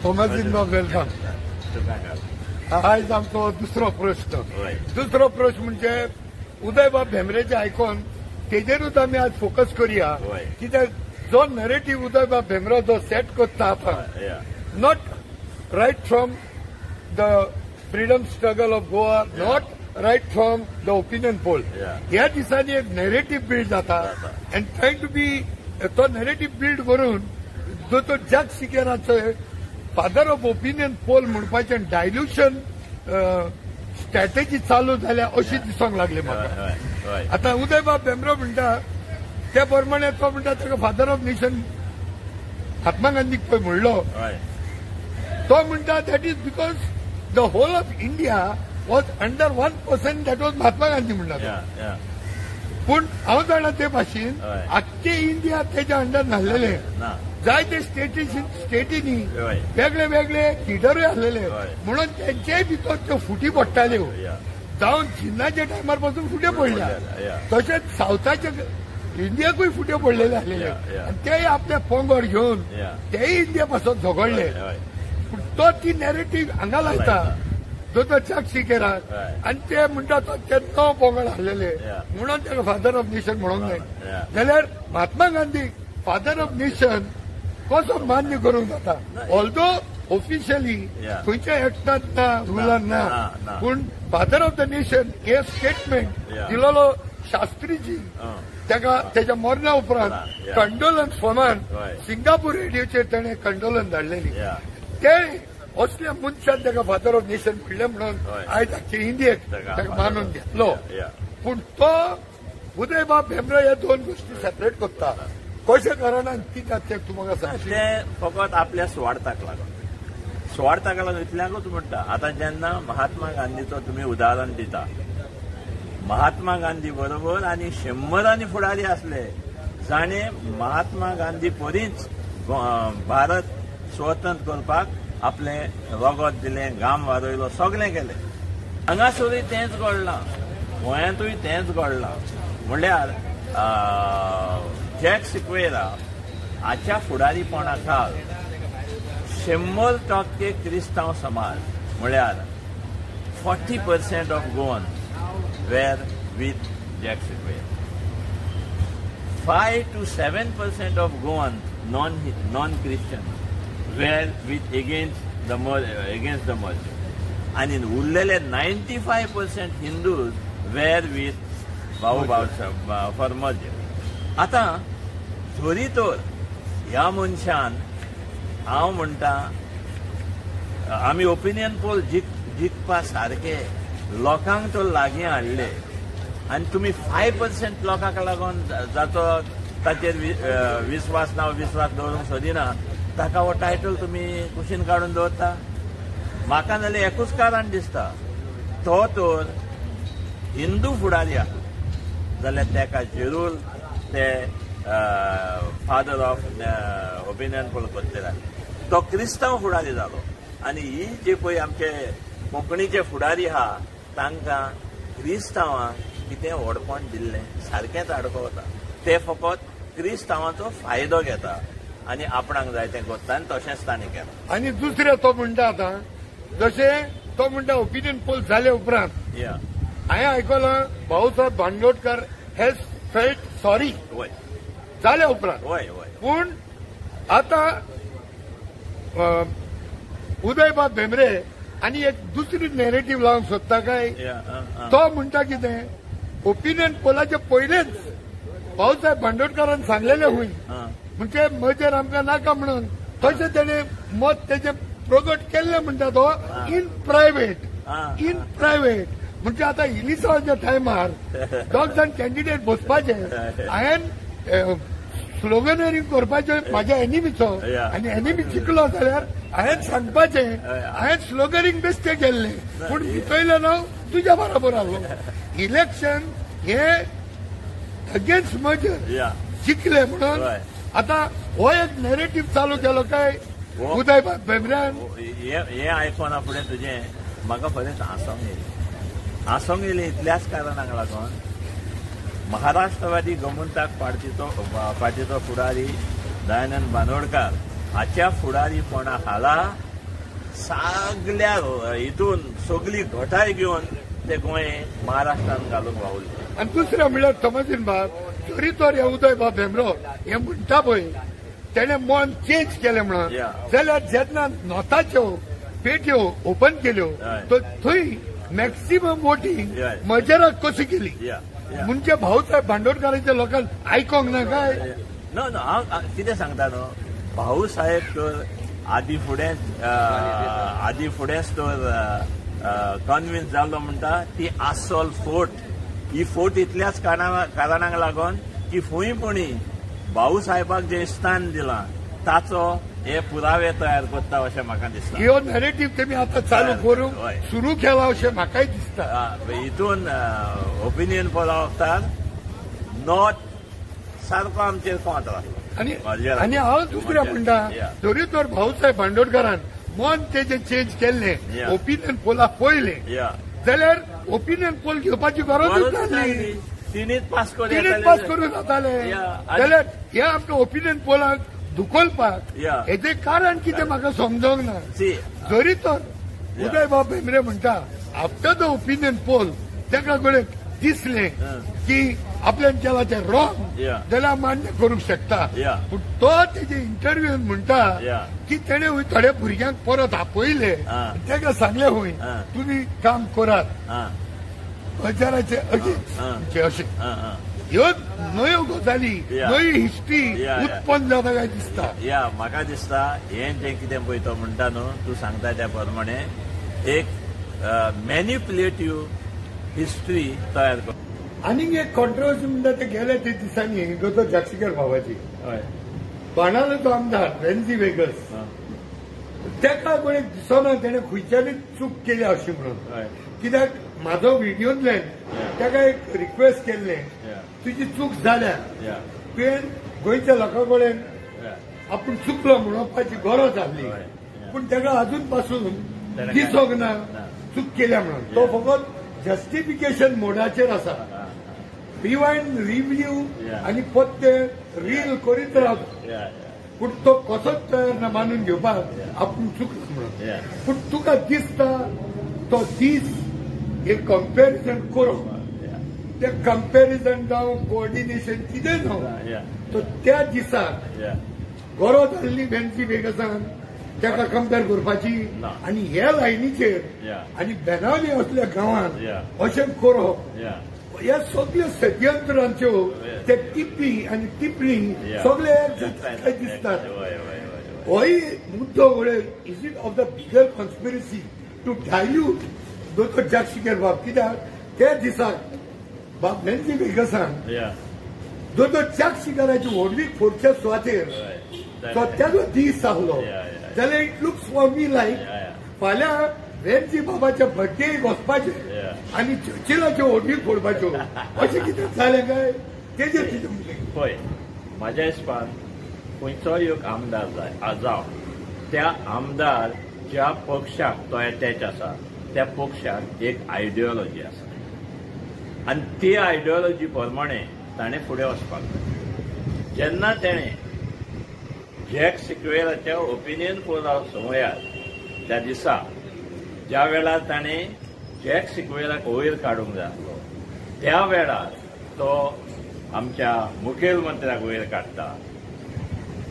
थॉमसीन welcome. आयज आमचो दुसरो प्रश्न, दुसरो प्रश्न म्हणजे उदयबाब भेंब्रेचे आयकून तेजेरूच आमी आज फोकस करूया. कित्याक जो नरेटीव उदयबाब भेंब्रो जो सेट करता आतां, not right from the freedom struggle of Goa, not right from the opinion poll, ह्या दिसांनी एक नरेटीव बिल्ड जाता अँड ट्रायंग टू बी तो नरेटीव बिल्ड करून जो तो जॅक सिकेराचो फादर ऑफ ओपिनियन पोल म्हणपाचें डायल्युशन स्ट्रॅटेजी चालू जाल्या अशी दिसूंक लागली म्हाका. आतां उदयबाब भेंब्रो म्हणटा त्या प्रमाणे तो म्हणटा ताका फादर ऑफ नेशन महात्मा गांधीक पळय म्हणलो, तो म्हणटा that is because the whole of India was under one person, that was Mahatma Gandhi म्हणटा. पूण हांव जाणा ते भाशेन आख्खे इंडिया तेच्या अंडर नासलेले, जायते स्टेटींनी वेगळे वेगळे लिडरूय आसलेले, म्हणून तेंचेय भितर त्यो फुटी पडटाल्यो. जावन जिन्नाच्या टायमार पासून फुट्यो पडल्या, तशेंच सावथाच्या इंडियाकूय फुट्यो पडलेले आसलेले आनी तेय आपले पंगड घेवन तेय इंडिया पासून झगडले. पूण तो ती नॅरेटीव हांगा लायता जो तो जॅक सिकेराक, आनी ते म्हणटा तो ते 9 पंगड आसलेले म्हणून ताका फादर ऑफ नेशन म्हणूंक जाय. जाल्यार Mahatma Gandhi father of nation कसो मान्य करूंक जाता? ऑल्दो ऑफिशियली खंयच्या एक्टांत ना, रुलान ना, पूण फादर ऑफ the nation हे स्टेटमेंट दिलेलो शास्त्रीजी ताका तेच्या मरणा उपरांत कंडोलन्स फॉर्मान सिंगापूर रेडियोचेर ताणें कंडोलन धाडलेली. ते असल्या मनशान ताका फादर ऑफ नेशन म्हणलें म्हणून आयज आख्खे इंडियेक ताका मानून घेतलो. पूण तो उदयबाब भेंब्रो ह्या दोन गोश्टी सेपरेट करता कशें कारणान कित्याक तें तूं म्हाका सांगशील? तें फकत आपल्या सुवार्थाक लागून, सुवार्थाक लागून इतल्याकूच म्हणटा. आतां जेन्ना महात्मा गांधीचो तुमी उदाहरण दिता, महात्मा गांधी बरोबर आनी शंबरांनी फुडारी आसले जाणें महात्मा गांधी परीच भारत स्वतंत्र करपाक आपलें रगत दिलें, घाम वारयलो, सगळें केलें. हांगासरूय तेंच घडलां, गोंयांतूय तेंच घडलां. म्हणल्यार जॅक सिक्वेरा हाच्या फुडारीपणा खाल 100% क्रिस्तांव समाज म्हळ्यार 40% of Goan were with Jack Sequeira. 5 to 7% of Goan non Christian were with against the merger. आनी उरलेले 95% Hindus were with Bhau Bhausaheb for merger. आतां जरी तर ह्या मनशान हांव म्हणटा आमी ओपिनियन पोल जिखपा सारके लोकांक तो लागीं हाडले आनी तुमी 5% लोकांक लागून जाचो ताचेर विस्वास ना, विस्वास दवरूंक सोदिना, ताका हो टायटल तुमी कुशीन काडून दवरता. म्हाका जाल्यार एकूच कारण दिसता, तो तर हिंदू फुडारी आसलो जाल्यार ताका जरूर ते फादर ऑफ ओपिनियन पोल करतले. तो क्रिस्तांव फुडारी जालो आनी ही जे पळय आमचे कोंकणीचे फुडारी आहा तांकां क्रिस्तांवांक कितें व्हडपण दिल्लें सारकेंच आडको वता. ते फकत क्रिस्तांवांचो फायदो घेता आनी आपणाक जाय तें करता आनी तशेंच ताणें केलां. आनी दुसरें तो म्हणटा आतां जशें तो म्हणटा ओपिनियन पोल जाले उपरांत हांवें आयकलां Bhausaheb Bandodkar has felt sorry जाल्या उपरांत. पूण आतां उदयबाब भेंब्रे आनी एक दुसरी नॅरेटीव लावंक सोदता काय, तो म्हणटा कितें ओपिनियन पोलाचे पयलेच भाऊसाहेब बांदोडकरान सांगलेलें हुंय म्हणजे मजर आमकां नाका म्हणून, तशें तेणें मत तेजें प्रगट केल्लें म्हणटा तो इन प्रायवेट, इन प्रायवेट. म्हणजे आतां इलिसांवाच्या टायमार दोग जाण कॅन्डिडेट बसपाचे, हांवें स्लोगनरिंग करपाचें म्हाज्या एनिमीचो आनी एनिमी जिखलो जाल्यार हांवें सांगपाचें हांवें स्लोगनिंग बेश्टें केल्लें, पूण भितरलें हांव तुज्या बरोबर आसलो. इलेक्शन हे अगेन्स्ट मजर जिखले म्हणून आतां हो एक नॅरेटीव चालू केलो काय उदयबाब भेंब्र्यान. हें आयकना फुडें तुजें म्हाका खरेंच हांसोंक येयलें, हांसोंक येयलें इतल्याच कारणाक लागून महाराष्ट्रवादी गोमंतक पार्टीचो फुडारी दयानंद बांदोडकार हाच्या फुडारीपणा खाला सगल्या हितून सगली घटाय घेवन ते गोंय महाराष्ट्रान घालूंक वावुरले. आनी दुसरें म्हणल्यार तोमाजीन बाब, तरी तर हे उदय बाब भेंब्रो हे म्हणटा पळय तेणें मन चेंज केलें म्हणून, जाल्यार जेन्ना नोटाच्यो पेट्यो ओपन केल्यो तर थंय मॅक्सिमम वोटींग मजराक कशी केली म्हणजे भाऊसाहेब भांडोडकारांच्या लोकांक आयकोंक ना काय? नो नो, हांव कितें सांगता न्हू, भाऊसाहेब तर आदी फुडेंच तर कन्विन्स जाल्लो म्हणटा ती आसल फोट. ही फोट इतल्याच कारणाक लागून की फूंय पुणी भाऊसाहेबाक जें स्थान दिलां ताचो हे पुरावे तयार करता अशें म्हाका दिसता. ह्यो नॅरेटीव तेमी आतां चालू करूंक सुरू केला अशें म्हाकाय दिसता. हितून ओपिनियन पोला वखदार not सारको आमचेर कोंत आसलो. आनी हांव दुसरें म्हणटा, जरी तर भाऊसाहेब भांडोडकारान मन तेजें चेंज केल्लें, ओपिनियन पोला पळयलें जाल्यार ओपिनियन पोल घेवपाची गरजूच नासली, तिणीच पास करूं जातालें. जाल्यार हे आमकां ओपिनियन पोलाक दुखोलपाक हेजें कारण कितें म्हाका समजोंक ना. जरी तर उदय बाब भेंब्रे म्हणटा आफ्टर the opinion poll ताका कडेन दिसलें की आपल्यान केला तें रॉंग जाल्यार मान्य करूंक शकता, पूण तो तेजे इंटरव्यून म्हणटा की तेणें थोड्या भुरग्यांक परत आपयले, ताका सांगलें हूंय तुमी काम करात हजाराचे अगेन्स्ट अशें. ह्यो नव्यो गजाली, नवी हिस्ट्री उत्पन्न जाता काय दिसता. या म्हाका दिसता हें जें कितें पळय तो म्हणटा न्हू तूं सांगता त्या प्रमाणे एक मॅनिप्युलेटीव हिस्ट्री तयार कर. आनीक एक कॉन्ट्रोवर्सी म्हणटा ते गेले ते दिसांनी दोतोर जाक्षीकर बाबाची, बाणावलेचो आमदार वेन्झी वेगस, ताका कोणी दिसना तेणें खंयच्यानूच चूक केल्या अशी म्हणून. कित्याक म्हाजो व्हिडियोंतल्यान ताका एक रिक्वेस्ट केल्लें, तुजी चूक जाल्या, तुवें गोंयच्या लोकां कडेन आपूण चुकलो म्हणपाची गरज आसली, पूण ताका अजून पासून दिसोंक ना चूक केल्या म्हणून. तो फकत जस्टिफिकेशन मोडाचेर आसा, रिवायंड रिव्ह्यू आनी पत्ते रील करीत रावता, पूण तो कसोच तयार ना मानून घेवपाक आपूण चुकलो म्हणून. पूण तुका दिसता तो दीस एक कंपॅरिजन करूंक, ते कंपॅरिजन जावं कोऑर्डिनेशन कितें जावं, तो त्या दिसाक गरज आसली वेन्झी वेगसान ताका कंपेर करपाची आनी ह्या लायनीचेर आनी बेनावली असल्या गांवांत अशें करप, ह्या सगळ्या षडयंत्रांच्यो ते टिप्पी आनी टिप्पणी सगळे काय दिसतात. होय मुद्दो वळेर is it of the bigger conspiracy to dilute दोतोर जाक्षीकर बाब. कित्याक त्या दिसाक बाब वेन्झी वेगसान दोतोर जाक्षीकराची व्हडली फोडच्या सुवातेर तो तेजो दीस आसलो जाल्यार it looks for me like फाल्यां वेन्झी बाबाच्या बर्थडेक वचपाचें आनी चर्चिलाच्यो व्हडली फोडपाच्यो अशें कितें जालें काय तेजेर कितें म्हणलें? पळय म्हाज्या हिसपान खंयचोय एक आमदार जाय जावं, त्या आमदार ज्या पक्षाक तो एटॅच आसा त्या पक्षाक एक आयडियोलॉजी आसा आनी ती आयडियोलॉजी प्रमाणे ताणें फुडें वचपाक जाय. जेन्ना तेणें जॅक सिक्वेराच्या ओपिनियन पोला समयार त्या दिसा ज्या वेळार ताणें जॅक सिक्वेराक वयर काडूंक जाय आसलो त्या वेळार तो आमच्या मुखेलमंत्र्याक वयर काडटा,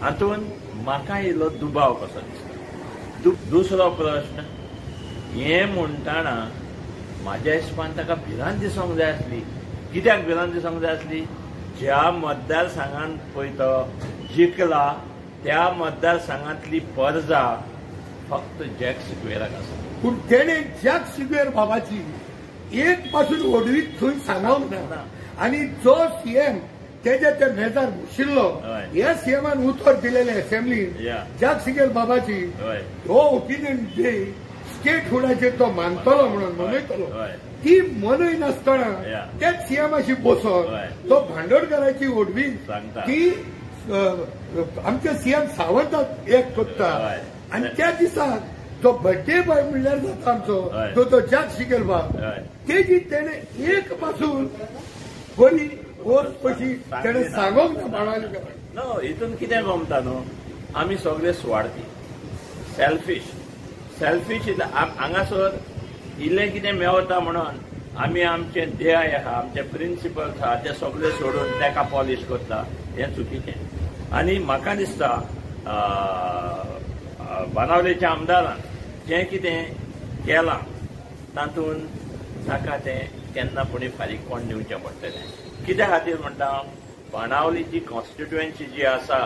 हातूंत म्हाका इल्लो दुबाव कसो दिसता. दुसरो प्रश्न, हें म्हणटाना म्हाज्या हिसपान ताका भिरांत दिसूंक जाय आसली. कित्याक भिरांत दिसूंक जाय आसली? ज्या मतदारसंघान पळय तो जिखला त्या मतदारसंघांतली परजा फक्त जॅक सिक्वेराक आसा. पूण तेणें जॅक सिक्वेर बाबाची एक पासून व्हडवीक थंय सांगूंक ना आनी जो सीएम तेज्या त्या मेजार बशिल्लो ह्या सीएमान उतर दिलेलें असेंब्लीन जॅक सिक्वेर बाबाची हो ओपिनियन डे स्टेटहुडाचेर तो मानतलो म्हणून मनयतलो, ती मनय नासतना त्याच सीएमाशी बसोन तो भांडोडकाराची व्हडवीक ती आमच्या सीएम सावंताक एक करता आनी त्या दिसाक जो बर्थडे बॉय म्हणल्यार जाता आमचो तो तो जॅक सिक्वेर बाब तेजी तेणें एक पासून बरी ओर्स कशी तेणें सांगूंक ना बाणावली. नो, हितून कितें गमता न्हू, आमी सगळे सुवार्थी, सेल्फीश. सेल्फीश हांगासर इल्लें कितें मेवता म्हणून आमी आमचें ध्येय आहा, आमचे प्रिंसिपल्स आहा ते सगळे सोडून ताका पॉलिश करता, हें चुकीचें. आनी म्हाका दिसता बाणावलेच्या आमदारान जें कितें केलां तातूंत ताका तें केन्ना पुणी फारीकपण दिवचें पडटलें. कित्या खातीर म्हणटा, बाणावलीची कॉन्स्टिट्युएन्सी जी आसा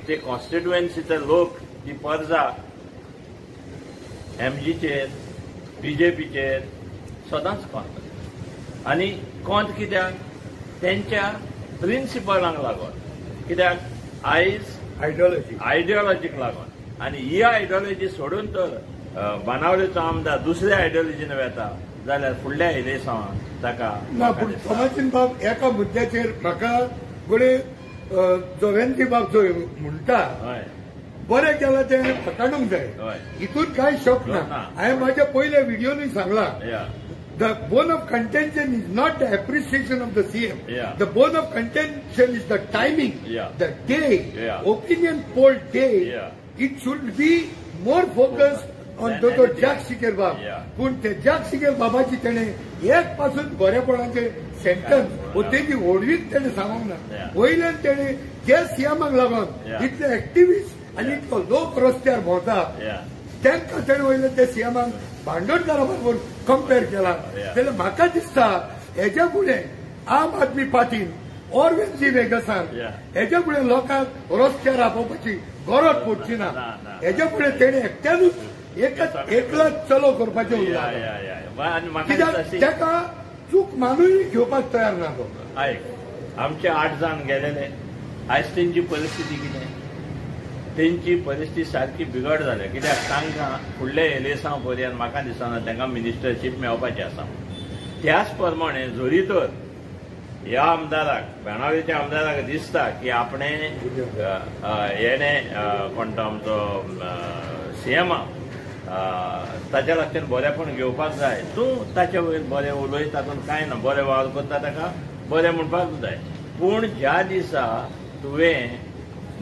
ते कॉन्स्टिट्युएन्सीचे लोक ती परजा एमजीचेर बीजेपीचेर सदांच कोंत. आनी कोंत कित्याक तेंच्या प्रिंसिपलांक लागून, कित्याक आयज आयडियोलॉजीक लागून. आनी ही आयडियोलॉजी सोडून तर बाणावलेचो आमदार दुसऱ्या आयडियोलॉजीन वेता जाल्यार फुडल्या इलेसांवांक ताका ना. पूण तोमाजीन बाब एका मुद्द्याचेर म्हाका घडये जोवेंती बाब जो म्हणटा बरें केलां तें फकाणूंक जाय, हितून कांय शक ना. हांवें म्हाज्या पयल्या व्हिडियोनूय सांगलां, the bone of contention is not the appreciation of the CM. The bone of contention is the timing, the day, opinion poll day. It should be more focus on दोतोर जॅक सिकेर बाब. पूण ते जॅक सिकेर बाबाची तेणें एक पासून बरेपणाचें सेंटन्स वो तेजी व्हडवीक तेणें सांगूंक ना. वयल्यान तेणें जे सीएमाक लागून इतले एक्टिविस्ट आनी इतलो लोक रस्त्यार भोंवता तांकां तेणें वयल्यान ते सीएमाक भांडणकारा बरोबर कंपेर केला. जाल्यार म्हाका दिसता हेज्या फुडें आम आदमी पार्टीन ऑर वेन्झी वेगसान हेज्या फुडें लोकांक रस्त्यार आपोवपाची गरज पडची ना. हेज्या फुडें तेणें एकट्यानूच एकलाच चलो करपाचें उरलां, कित्याक ताका चूक मानूय घेवपाक तयार ना तो. आयक, आमचे 8 जाण गेलेले, आयज तेंची परिस्थिती कितें, तेंची परिस्थिती सारकी बिगड जाल्या. कित्याक तांकां फुडले एलेसांव पर्यंत म्हाका दिसना तांकां मिनिस्टरशीप मेळपाची आसा. त्याच प्रमाणे जरी तर ह्या आमदाराक बाणावलेच्या आमदाराक दिसता की आपणें हेणें कोण तो आमचो सीएमा ताच्या लागच्यान बरेपण घेवपाक जाय, तूं ताच्या वयर बरें उलय तातूंत कांय ना, बरें वावर करता ताका बरें म्हणपाक जाय. पूण ज्या दिसा तुवें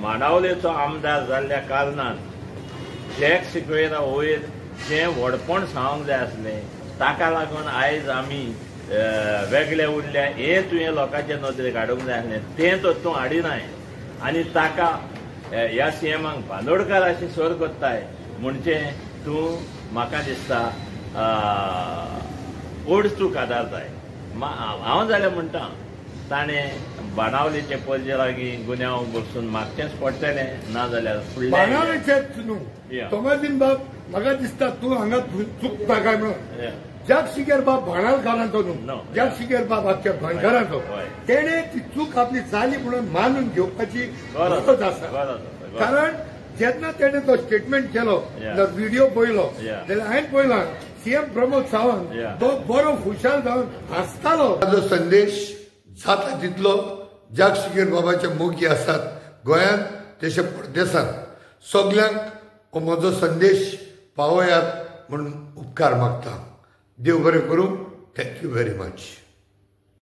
मांडावलेचो आमदार जाल्ल्या कारणान जॅक सिक्वेरा वयर जें व्हडपण सांगूंक जाय आसलें ताका लागून आयज आमी वेगळे उरल्या हें तुवें लोकांचे नदरेक हाडूंक जाय आसलें, तें तर तूं हाडिनाय. आनी ताका ह्या सीएमाक बांदोडकाराशी सर करताय म्हणजे तूं म्हाका दिसता ओड चूक आदारताय. हांव जाल्यार म्हणटा ताणें बाणावलेचे परजे लागीं गुन्यांव बसून मागचेंच पडटलें, ना जाल्यार फुडलें बाणावलेचेच न्हू. तोमाजीन बाब म्हाका दिसता तूं हांगा चुकता काय म्हणून. जॅक सिकेर बाब भाणालकारांचो न्हू, जॅक सिकेर बाब आख्ख्या गोंयकारांचो. तेणें ती चूक आपली जाली म्हणून मानून घेवपाची गरज आसा. कारण जेन्ना तेणें तो स्टेटमेंट केलो, व्हिडिओ पळयलो जाल्यार हांवें पळयला सीएम प्रमोद सावंत तो बरो खुशाल जावन हांसतालो. ताजो संदेश जाता तितलो जॅक सिकेर बाबाचे मोगी आसात गोंयांत तशें परदेसांत, सगल्यांक हो म्हजो संदेश पावयात म्हूण उपकार मागता. देव बरें करूं. Thank you very much.